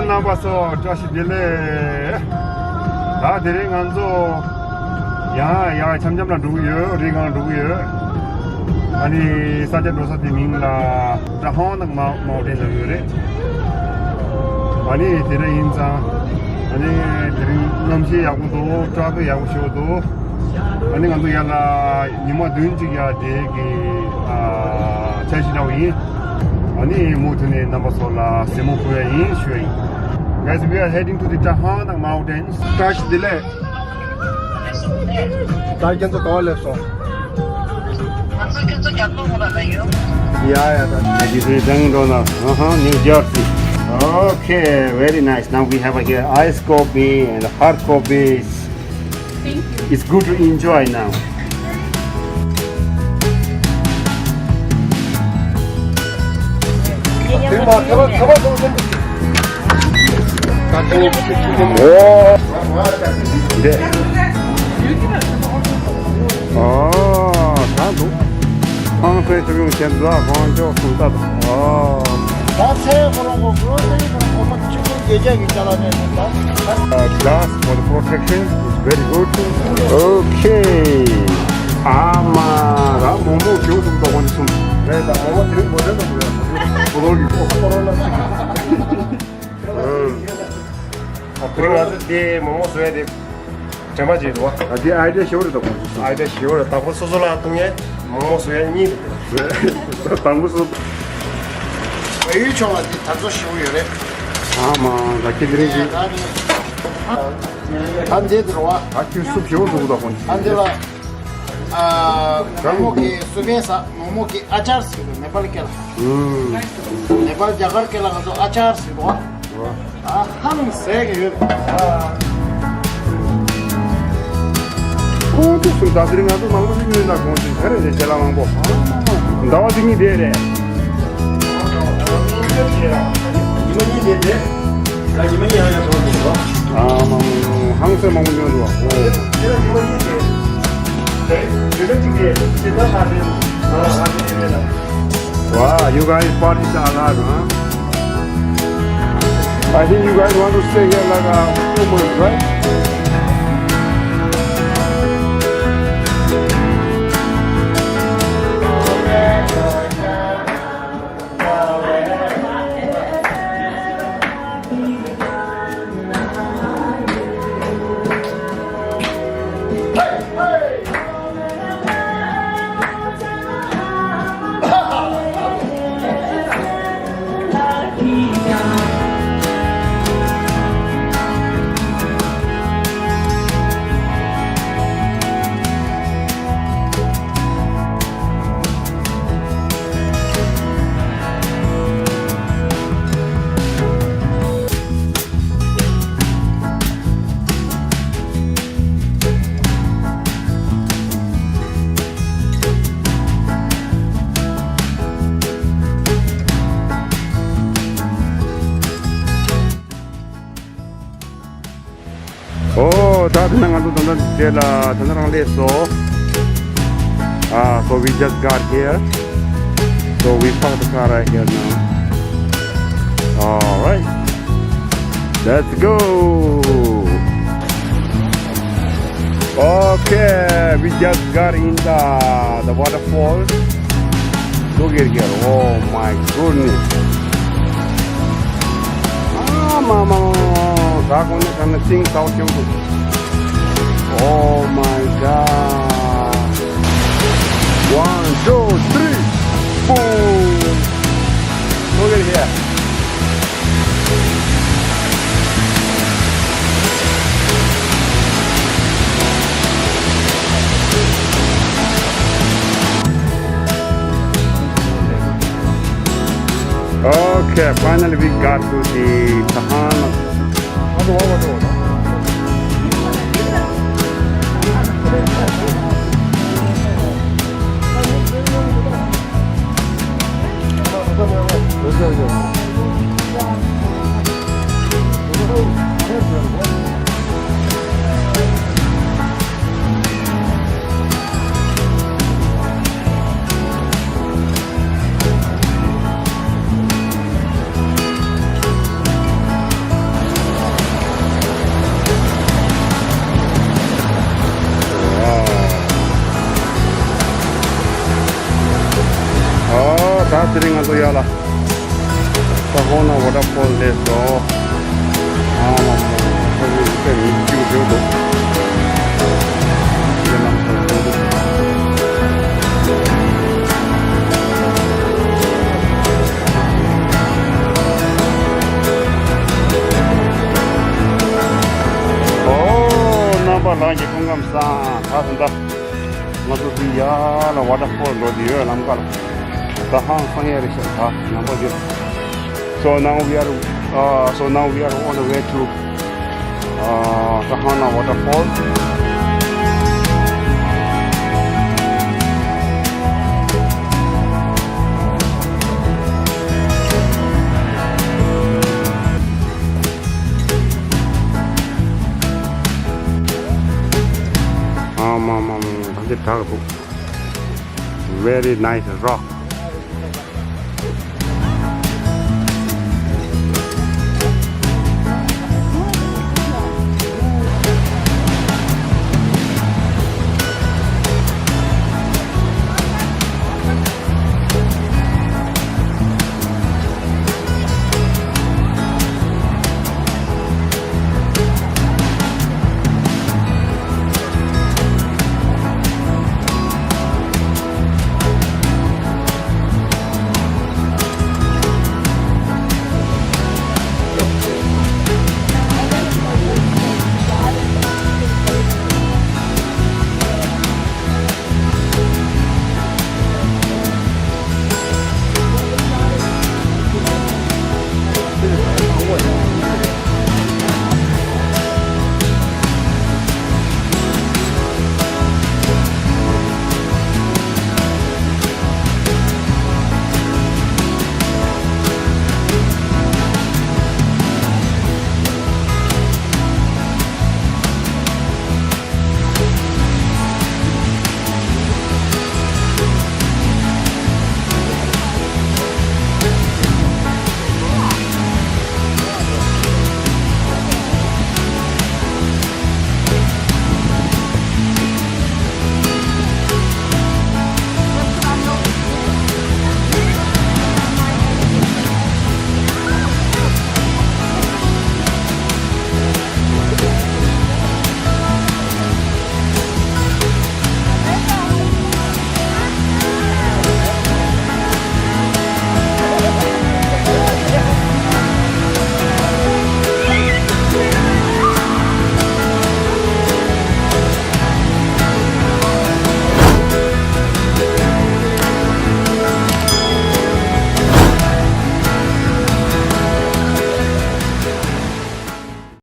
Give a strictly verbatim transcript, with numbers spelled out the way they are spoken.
རྣམ་པ་ཚོ་བཀྲ་ཤིས་བདེ་ལེགས། ད་དེ་རིང་ང་ཚོ་ཡང་ཡང་འཆམ་འཆམ་ལ་འགྲོ་གི་ཡོད། རི་སྒང་འགྲོ་གི་ཡོད། ཨ་ནི་ས་ཆ་འགྲོ་ས་དེ་མིང་ལ་ཀྲ་ཧང་ནག་མའོ་ཊེན་ལབ་ཡོད་རེད། ཨ་ནི་དེ་འདྲ་ཡིན་ཙང་ཨ་ནི་དེ་རིང་གནམ་གཤིས་ཡག་པོ་འདུག་ཊ་ཕིག་ཡག་པོ་ཞེ་པོ་འདུག་ཨ་ནི་ང་ཚོ་ཡར་ལ་ཉི་མ་བདུན་ཅིག་ཡར་བསྡད་ཀྱི་ཨ་འཆར་གཞི་བཞག་པ་ཡིན། ཨ་ནི་མུ་མཐུད་ནས་རྣམ་པ་ཚོ་ལ་གཟིགས་མོ་ཕུལ་ཡ་ཡིན་ཞུ་ཡ་ཡིན། Guys, we are heading to the Tahanak Mountains. བཀྲ་ཤིས་བདེ་ལེགས། ད་ཁྱེད་ཚོ་ག་པར་སླེབས་སོང་། ང་ཚོ་ཁྱེད་ཚོ་རྒྱབ་ལོགས་ཁོ་ན་ལ་ཡོད། Yeah, yeah, that's This is Dangdona, uh-huh, New Jersey. Okay, very nice. Now we have here ice coffee and hot coffees. Thank you. It's good to enjoy now. ཨོ། འདི། ཨོ། ད་འདུག་ཁང་པའི་ཚུལ་ཡོང་ཞེས་འཛུལ་གང་ལྕོག་གསུང་ཐབས། ཨོ། ད་ཚེ་ཁོ་རང་གོ་ཁོ་ཚེ་ཁོ་རང་གོ་མ་གཅིག་པུ་རྒྱལ་རྒྱལ་གྱི་ཅ་ལག་ནས་ད། Uh, glass for the protection is very good. Okay. ཨ་མ་ར་མོག་མོག་ཁྱེའུ་གསུམ་ཏོག་ཁོ་ཚོ་གསུམ། རེད་ད་མོག་མོག་དེ་རིང་གོ་དོན་དུ་ཡོད། ཁོ་ཚོ་གི་ཁོ་ཁོ་རང་ལ་ཨ་ཁུ་རིང་ང་ཚོ་དེ་མོག་མོག་བཟོ་ཡ་དེ་དྲན་པ་བརྗེད་འདུག་བ། ཨ་དེ་ཨའི་ཌི་ཡ་ཞེ་པོ་རེད་ད་ཁོང་ཚོ། ཨའི་ཌི་ཡ་ཞེ་པོ་རེད། དང་པོ་སོ་སོ་ལ་བཏུང་ཡས་མོག་མོག་བཟོ་ཡ་གཉིས་རེད། དང་པོ་སོ། བལ་ཡུལ་ཕྱོགས་ལ་དེ་དར་ཚོ་ཞེ་པོ་ཡོད་རེད། ཨ་མ་ད་ཁྱེད་དེ་རིང་གི་ད་འདི་དེ་རེད་བ། ད་ཁྱོད་སུབ་ཞེ་པོ་འདུག་ད་ཁོང་ཚོ། ཨ་འདི་ལ་ཨ་མོག་མོག་གི་སུ་བན་ས་མོག་མོག་གི་ཨ་ཅར་ཟེར་གི་ནེ་པལ་སྐད་ལ། ཨུམ། ནེ་པལ་རྒྱ་གར་སྐད་ལ་ང་ཚོ་ཨ་ཅར་ཟེར་གོ། ཨ་ཧང་ཟེར་གི་ཡོད། ཁོང་ཚོ་སུ་ད་དེ་རིང་ང་ཚོ་མང་པོ་ཞིག་ཉོས་ན་ཁོང་ཚོས་ག་རེ་རེད་ཞལ་ལག་མང་པོ། ཟླ་བ་འདི་གཉིས་དེ་རེད། ཉི་མ་གཉིས་དེ་རེད། ད་ཉི་མ་གཉིས་ཡང་ཡང་ཐོག་འདུག་གོ། ཨ་མ་མ་ཧང་སེ་མང་པོ་ཉོས་འདུག་གོ། དེ་ལ་ཉི་མ་གཉིས་དེ་རེད། དེ་ལ་གཅིག་དེ་དེ་ད་ཧ་ཟེར་ཧ་ཧ་ཟེར་དེ་རེད་ལ། Wow, you guys party a lot, huh? I think you guys want to stay here like a few months, right? ཨོ། ད་དེ་ན་ང་ཚོ་ད་ལྟ་འདི་ལ་ད་ནི་རང་སླེབས་སོང་། Ah, so we just got here. So we park the car right here now. All right. Let's go. Okay, we just got in the, the waterfall. Look at here. Oh my goodness. Ah, mama. Oh my God. One, two, three. Boom. Look at here. Okay, finally we got to the Tahan. Tahona waterfall སླེབས་སོང་། ཨ་མ་མ། ཁོ་ཚོའི་ཡིག་ཆ་ཉིད་ཀྱིས་བཟོས་འདུག་ཁྱེད་རྣམ་ཚོ་མཐོང་གི། ཨོ། རྣམ་པ་ལགས་ཀྱི་སྐུ་ཁམས་བཟང་། ད་ད་ད། ང་ཚོ་འདི་ཡར་ལ་ཝ་ཊར་ཕོལ་འགྲོ་འདི་ཡོད་ལམ་ཁ་ལ། ད་ཧང་སང་ཡ་རེད་ཤག་ད་ནང་པ་འདི། So now we are, uh, so now we are on the way to, uh, Tahana waterfall. ཨ་མ་མ་མ་མ། ད་འདི་དྲག་འདུག Very nice rock.